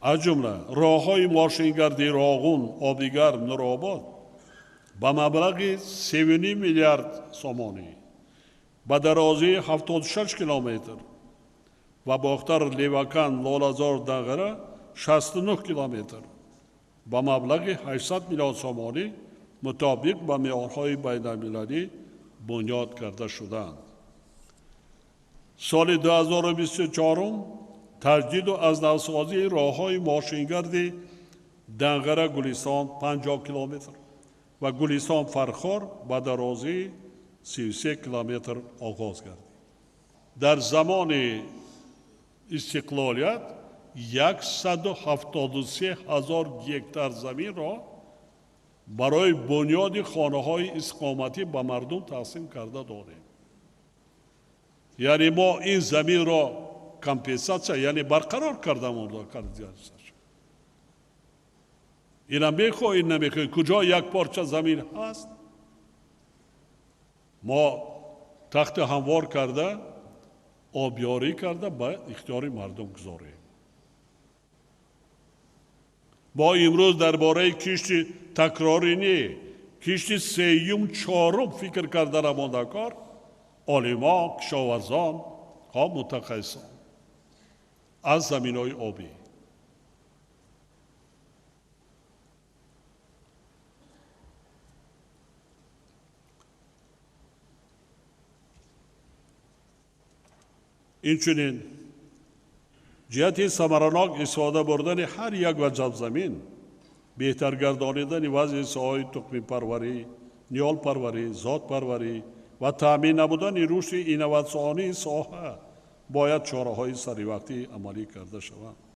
Аз ҷумла роҳҳои мошингарди Роғун, Обигарм, Нуробод ба маблағи 3,5 миллиард сомонӣ ба дарозии 76 километр ва Бохтар, Левакан, Лолазор, Данғара 69 километр ба маблағи 800 миллион сомонӣ мутобиқ ба меъёрҳои байналмилалӣ бунёд карда шудаанд. Соли 2024 таҷдиду аз навсозии роҳҳои мошингарди Данғара Гулистон 50 километр ва Гулистон Фархор ба дарозии 33 километр оғоз гардид. Дар замони истиқлолият 173 ҳазор гектар заминро барои бунёди хонаҳои истиқоматӣ ба мардум тақсим карда додем. Яъне мо ин заминро компенсатсия, яъне барқарор карда монда. Ина мехоҳӣ, намехоҳӣ, куҷо як порча замин ҳаст, мо тахти ҳамвор карда, обёрӣ карда ба ихтиёри мардум гузорем. Мо имрӯз дар бораи кишти такрорӣ не, кишти сеюм, чорум фикр карда равондакор олимон, кишоварзон, мутахассисон аз заминҳои обӣ. Инчунин ҷиҳати самаранок истифода бурдани ҳар як ваҷаб замин, беҳтар гардонидани вазъи соҳаи тухмипарварӣ, ниҳолпарварӣ, зотпарварӣ ва таъмин намудани рушди инноватсионии соҳа бояд чораҳои саривақтӣ амалӣ карда шаванд.